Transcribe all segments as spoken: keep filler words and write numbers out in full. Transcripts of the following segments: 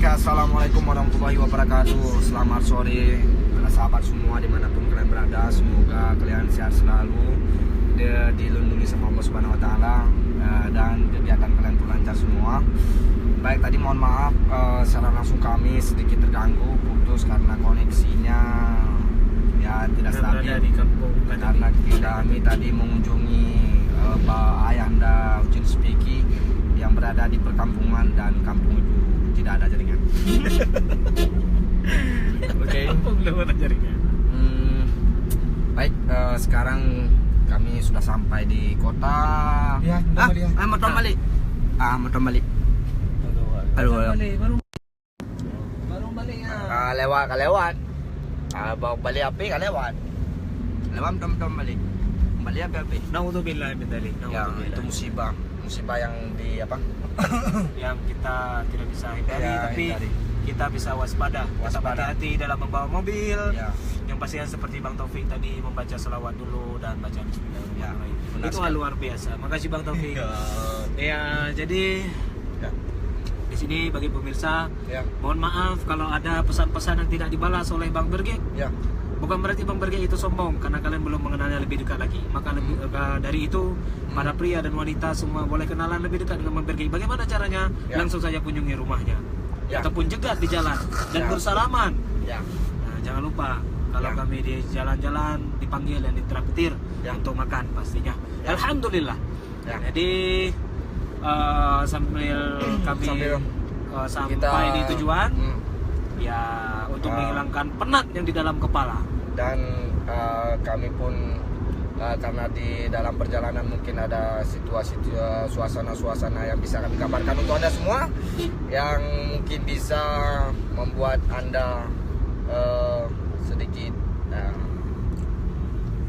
Assalamualaikum warahmatullahi wabarakatuh. Selamat sore para sahabat semua dimanapun kalian berada. Semoga kalian sehat selalu, dilindungi sama Allah Subhanahu Wa Taala, eh, dan kegiatan kalian pun lancar semua. Baik, tadi mohon maaf, eh, secara langsung kami sedikit terganggu, putus karena koneksinya, ya, tidak stabil. Karena kami tadi mengunjungi, eh, Pak Ayahanda Ucin Spiki yang berada di perkampungan dan kampung itu tidak ada jaringan. Oke. Kampung belum ada jaringan. Hmm, baik, eh, sekarang kami sudah sampai di kota. Ya, ah, balik, ya. Ah, motor balik. Ah, motor balik. Aduh, aduh. Balik, baru, baru balik, ya. Ah, lewat, ka lewat. Ah, bawa balik api ka lewat. Lewat motor-motor balik. Balik api-api. Naudzubillah min dzalik. Ya, naudzubillah. Itu musibah. Musibah yang di apa? Yang kita tidak bisa hindari, ya, tapi hindari. Kita bisa waspada. Waspada. Tetap hati-hati dalam membawa mobil. Ya. Yang pastinya seperti Bang Taufik tadi, membaca salawat dulu dan baca bismillahirrahmanirrahim. Ya, benar sekali. Itu hal luar biasa. Makasih Bang Taufik. Ya. Ya, jadi, ya, di sini bagi pemirsa, ya, mohon maaf kalau ada pesan-pesan yang tidak dibalas oleh Bang Birgit. Ya. Bukan berarti Bang Birgit itu sombong karena kalian belum mengenalnya lebih dekat lagi. Maka lebih, hmm, eh, dari itu, hmm, para pria dan wanita semua boleh kenalan lebih dekat dengan Bang Birgit. Bagaimana caranya? Ya. Langsung saja kunjungi rumahnya. Ya. Ataupun cegat di jalan dan, ya, bersalaman. Ya. Nah, jangan lupa kalau, ya, kami di jalan-jalan dipanggil dan ditraktir, ya, untuk makan pastinya. Ya. Alhamdulillah. Ya. Jadi, eh, sambil kami, sambil, eh, sampai kita di tujuan, hmm, ya, untuk, eh, menghilangkan penat yang di dalam kepala. Dan, eh, kami pun, eh, karena di dalam perjalanan mungkin ada situasi, eh, suasana-suasana yang bisa kami gambarkan untuk Anda semua, yang mungkin bisa membuat Anda, eh, sedikit, eh,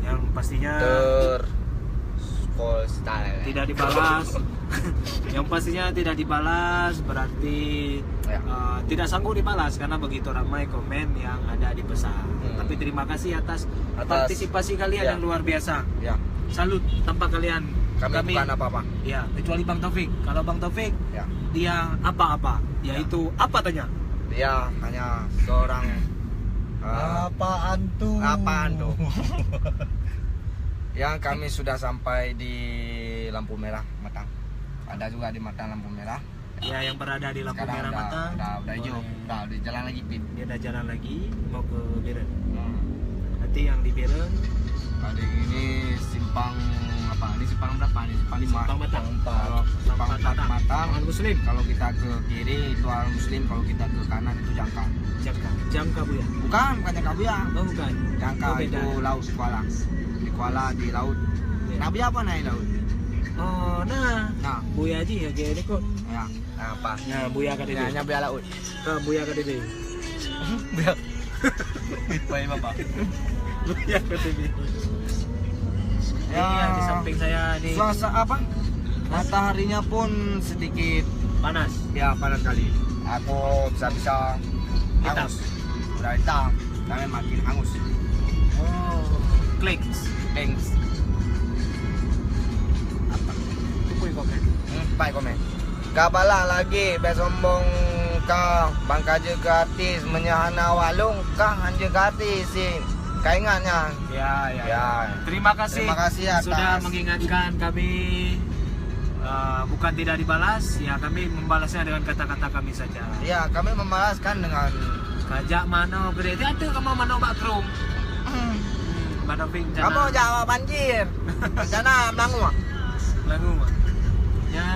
yang pastinya ter- Full style. Tidak dibalas. Yang pastinya tidak dibalas berarti, ya, eh, tidak sanggup dibalas karena begitu ramai komen yang ada di pesan. Hmm. Tapi terima kasih atas, atas partisipasi kalian, ya, yang luar biasa. Ya. Salut, tanpa kalian kami, kami bukan apa-apa. Ya, kecuali Bang Taufik. Kalau Bang Taufik, ya, dia apa-apa, ya, yaitu apa tanya? Dia hanya seorang, eh, apaan tuh? Apaan tuh? Yang kami sudah sampai di lampu merah Matang. Ada juga di Matang lampu merah. Ya, yang berada di lampu merah Matang. Sekarang udah, udah, udah hijau. Boleh. Udah, udah jalan lagi, Pin. Dia udah jalan lagi, mau ke Bireuen. Hmm. Nanti yang di Bireuen. Ada ini simpang apa? Ini simpang berapa nih? Simpang lima. Simpang Matang. Kalau simpang empat Matang. Matang. Al Muslim. Kalau kita ke kiri itu Al Muslim, kalau kita ke kanan itu Jangka. Jangka. Jangka Buya. Bukan, bukan Jangka Buya. Oh, bukan. Jangka itu laut, kuala. Di kuala, di laut. Ya. Nabi apa naik laut? Oh, nah. Nah. Buya Haji ya, kayak ini kok. Ya. Nah, apa? Nah, Buya K T B. Ya, hanya Buya laut. Nah, Buya K T B. Buya. Baik, Bapak. Buya K T B. Ya. Ini yang di samping saya ini. Suasa apa? Mataharinya pun sedikit panas. Ya, panas sekali. Aku bisa-bisa hangus. Hitam. Udah hitam, tapi makin hangus. Oh, klik. Thanks. Apa? Tunggu komen. Hmm, baik komen. Ka balah lagi, bèk sombong ka, bang ka jeuet keu artis, meunyoe hana awak lôn, kah han jeuet keu artis, si. Ka ingat nyan. Ya, ya, ya. Ya. Terima kasih, terima kasih atas sudah mengingatkan kami. Eh, bukan tidak dibalas, ya kami membalasnya dengan kata-kata kami saja. Ya, kami membalaskan dengan kajak mano gede. Dia tu kamu mano bak krum. Hmm. Hmm, Bang Taufik rencana. Kamu jawab banjir. Rencana melangua. Melangua. Ya,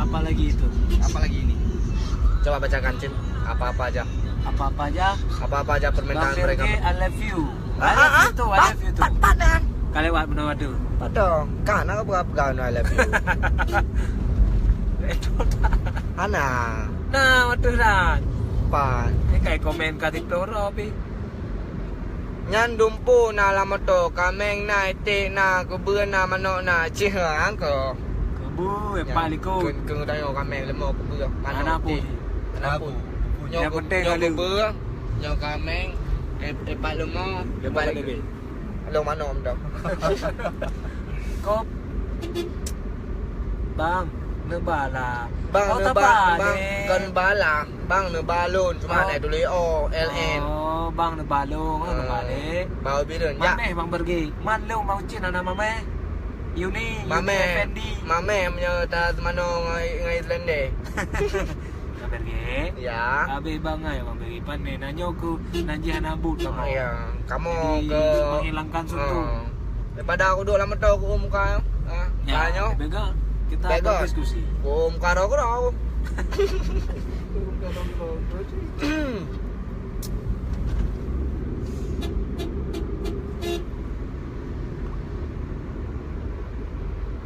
apa lagi itu? Apa lagi ini? Coba bacakan, Cin. Apa-apa aja. Apa-apa aja. Apa-apa aja permintaan mereka. Bang Fergie, I love you. I love you too, I love you too. Pat, pat, pat, pat, pat. Ka lewat meunoe tu. Pat dong. Ka na ka peugah-peugah I love you. Hana. Nah, betul dah. Pat. Ni kai komen ka TikTok pi. Nyan dumpeue na lam moto, kaméng na, iték na, keubeue na, manok na, cih angko. Keubeue, empat likot. Keu, keu tanyoe kaméng, leumo keubeue, manok, iték. Hana pun. Hana pun. Nyoe keu, nyoe keubeue, nyoe kaméng, eh, empat leumo, empat likot. Lôn manok mantong. Kop. Bang. Neubala. Bang, oh, neuba-, tapa bang, deh. Kon bala. Bang neubalon, cuma oh. Ada tulis O, L N. Oh, bang neubalon, oh, ah, neubalik. Bau bireuen, ya. Maneh bang Bergi. Man lôn bang Ucin anak mameh. Yuni, Yuni Effendi. Mameh meunyoe ta seumanoe ngai, ngai Islande. Bang Bergi. Ya. Habis bang ai, bang Bergi. Pan ni, nanya ku, nanjih anak but kamu. Ya, kamu jadi ke menghilangkan suntuk. Ah. Daripada aku duduk lam motor, aku muka, ah, ya, tanya. Bega. Kita berdiskusi. Ku muka aku dah.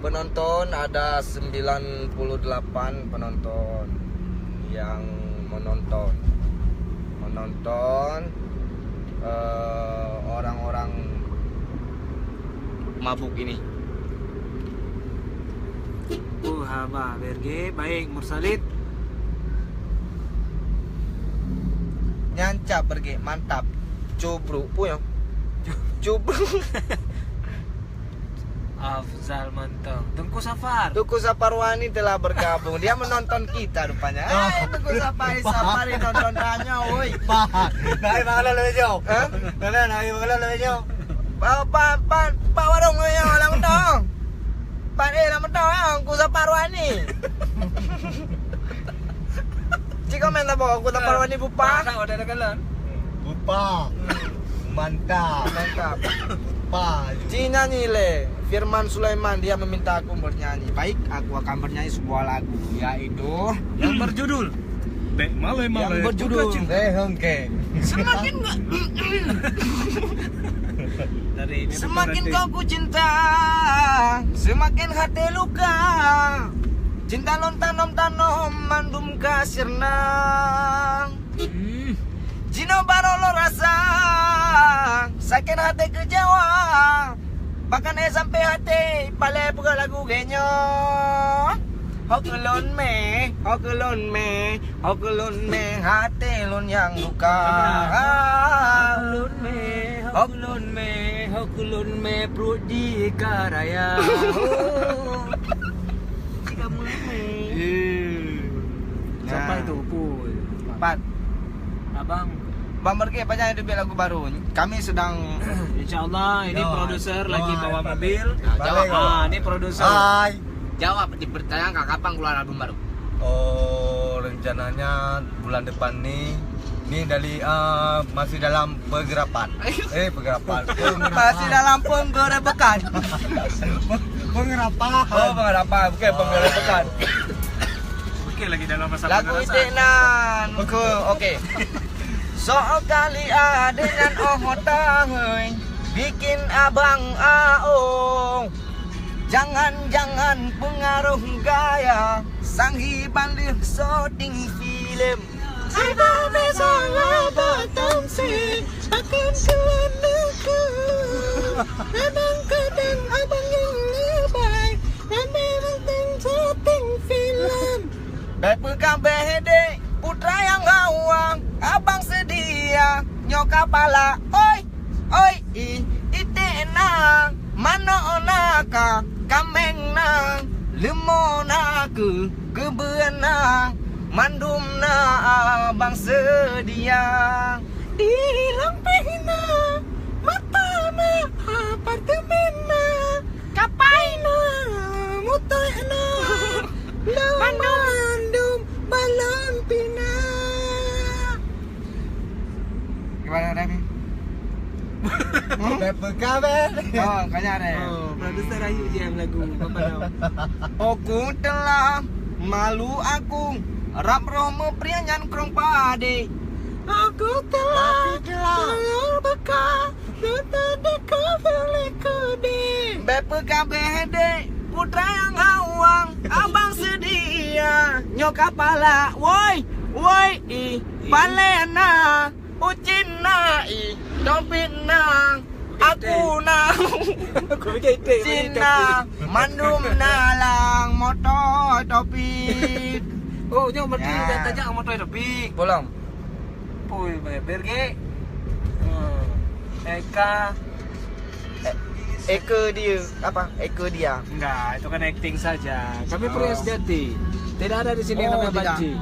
Penonton ada sembilan puluh delapan penonton yang menonton. Menonton, eh, orang-orang mabuk ini. Oh, haba, Berge. Baik, Mursalid. Nyan cap Berge, mantap. Cubruk pun ya. Cubruk. Afzal Mantong. Teuku Safar. Teuku Safar Wani telah bergabung. Dia menonton kita rupanya. Eh, Teuku Safar, Safar nonton tanyoe, woi. Pak, naik bangala lebih jauh. Hah? Naik, naik bangala lebih jauh. Pak, Pak, Pak, Pak Warung, ya, lam motor. Pak, eh, lam motor, ya, Teuku Safar Wani. Cik komen tak, Teuku Safar Wani bupa? Bupa. Mantap. Mantap. Bupa. Cina ni le, Firman Sulaiman, dia meminta aku bernyanyi. Baik, aku akan bernyanyi sebuah lagu, yaitu yang berjudul Bek Malai Malai. Yang berjudul Putra Cinta. Eh, oke. Semakin nggak Dari ini Semakin kau ku cinta, semakin hati luka. Cinta lôn tanom-tanom mandum ka sirna. Hmm. Jinoe barô lôn rasa sakét até keucewa. Bahkan éh sampoe até palée peugah lagu geuh nyoe. Ho keu lôn mé, ho keu lôn mé, ho keu lôn mé, até lôn nyang luka. Ho keu lôn mé, ho keu lôn mé, ho keu lôn mé, pruet jih ka raya. Oh. Cik kamu mé. Eh. Sampai tu pun. Pat. Abang. Bang Berge, pajan teubiet lagu baru. Kami sedang Insya Allah, ini produser lagi bawa mobil. Nah, jawab. Ah, ini produser. Hai. Jawab di pertanyaan, kapan keluar album baru? Oh, rencananya bulan depan nih. Nih dari, eh, masih dalam pergerapan. Eh, pergerapan. Masih dalam penggerebekan. Pengerapan. Oh, pengerapan. Bukan penggerebekan. Oke, lagi dalam masa Lagu pengerasan. Itik nan ke, oke. Sok kali adegan oh tahui bikin abang aong. Jangan-jangan pengaruh gaya sanghi bandih syuting filem. Abang biasalah batang si akan keluar negeri. Kadang-kadang abang yang lebay ramai nonton syuting filem. Bèk peukabeh dek putra nyang gawang, abang seudia nyoe kapala. Oi, oi, i, iték na, manok na ka, kaméng na, leumo na keu, keubeuen na, mandum na abang seudia. Di lampéh na, mata na, apartemen na, kapai na, mutoh na, na mandum balon pina. Gimana, Remi? Hmm? Bèk peukabeh. Oh, kanya deh. Oh, produser Ayu je yang lagu. Apa nama? Aku telah malu aku, rab roh meupriang nyan krong padé. Aku telah Aku telah. Telur beka, nonton deka beli kudi. Bèk peukabeh dek, putra nyang gawang, abang seudia. Nyoe kapala, woi, woi, i, palena, ucin na, i, dompet na, aku na. Aku fikir iték, Cina, mandum na lang, motor topik. Oh, nyoe berarti Ya. dah tajak motor topik. Pulang. Pui, Berge. Hmm. Eka. Eh, Eka dia, apa? Eka dia. Enggak, itu kan acting saja. Kami pria sejati. Tidak ada di sini yang namanya banci.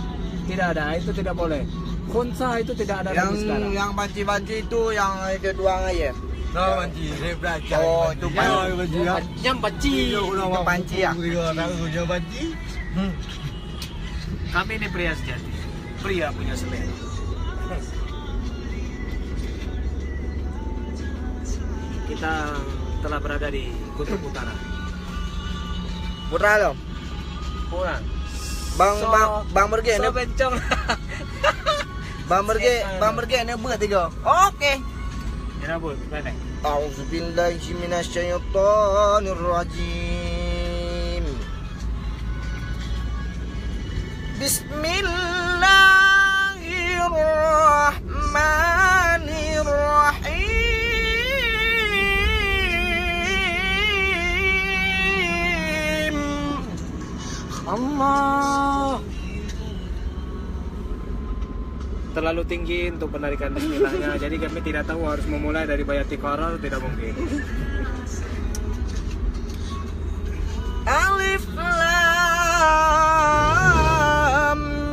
Tidak ada, itu tidak boleh. Khunsa itu tidak ada lagi sekarang. Yang banci-banci itu yang itu doang aja. Nah, banci, saya belajar. Oh, itu banci. Yang banci. Itu banci ya? Yang banci. Hmm. Kami ini pria sejati, pria punya selera. Kita telah berada di Kutub Utara. Putra lo. Kurang. Bang, so, bang, bang Mergek so ni. Bencong. Bang Mergek, bang Mergek ni buat tiga. Oke. Kira buat, bukan eh? A'udzubillahi minasyaitonirrajim. Bismillahirrahmanirrahim. Allah. Terlalu tinggi untuk penarikan bismillahnya. Jadi kami tidak tahu harus memulai dari Bayati Qarar, tidak mungkin. Alif Lam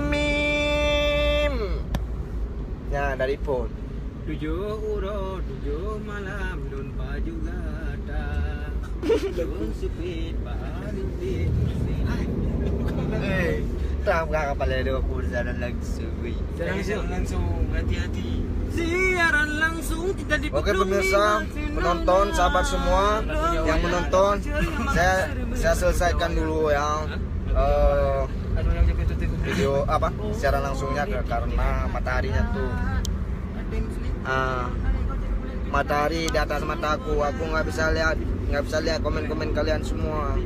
Mim. Nah, dari phon. Tujoh uroe, tujoh malam, lôn pajoh gata. Lôn seupiet bak linting. Eh, tak berapa pada dua puluh jalan langsung. Jalan langsung. Jalan langsung, hati-hati. Siaran langsung kita di. Oke, pemirsa, penonton, sahabat semua yang menonton, saya, saya selesaikan dulu ya, eh, video apa, siaran langsungnya ke-, karena mataharinya tuh, ah, matahari di atas mata aku, aku nggak bisa lihat, nggak bisa lihat komen-komen kalian semua.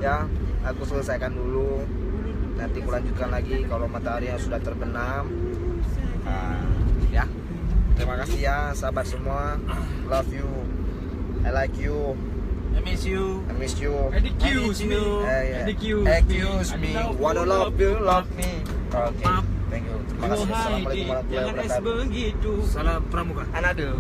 Ya, aku selesaikan dulu. Nanti kulanjutkan lagi kalau matahari yang sudah terbenam. Ah, ya. Terima kasih ya, sahabat semua. Love you. I like you. I miss you. I miss you. Excuse me. Eh, ya. Excuse me. Wanna love you, love me. Oke. Thank you. Terima kasih. Assalamualaikum warahmatullahi wabarakatuh. Salam Pramuka. Another.